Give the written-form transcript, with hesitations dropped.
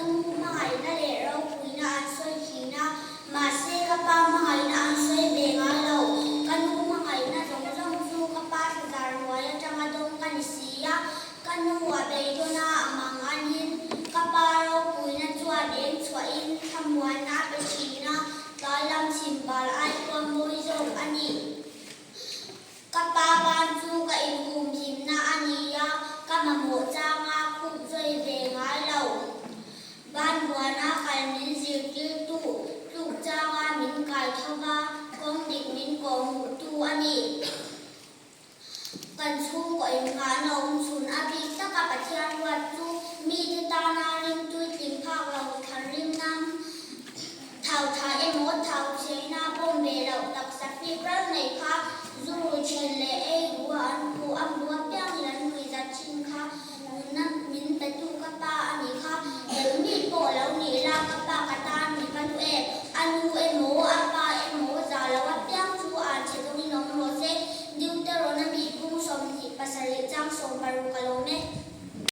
nu hmangaihna leh ropuina an sawi thin a, mahse ka pa hmangaihna an sawi ve ngai lo. Ka nu hmangaihna zawng zawng chu ka pa thlazar hnuai atanga dawng ka ni si a, ka nu a beidawn a, a mang anin ka pa ropuina chuan eng chhuahin thlamuanna a pe thin a, tlai lam chhimbal ai pawh mawi zawk a ni. Ka pa ban chu ka inhumhimna a ni a, ka mamawh changa khup zui ve ngai lo. Ban huana kal min zirtirtu tluk changa min kai tho va, kawng dik min kawhhmuhtu a ni. Kan chhungkaw inghahna awm chhun a bik taka Pathian ruat chu mite tana ringtui tling phak lo thlan ringnam Thau tha emaw thau chhiaina pawm ve loh taksa fip ral nei kha zu rui then leh ei rua an hmu a hmu apiangin an nui zat thin kha nunna min petu ka pa a nih kha eng mi pawh lo nih la ka pa ka tan mi va nu em a nu emaw a pa emaw za lo apiang chu an chhe dawngin awm rawh se Deuteronomy bung 27 chang 60 ka lo.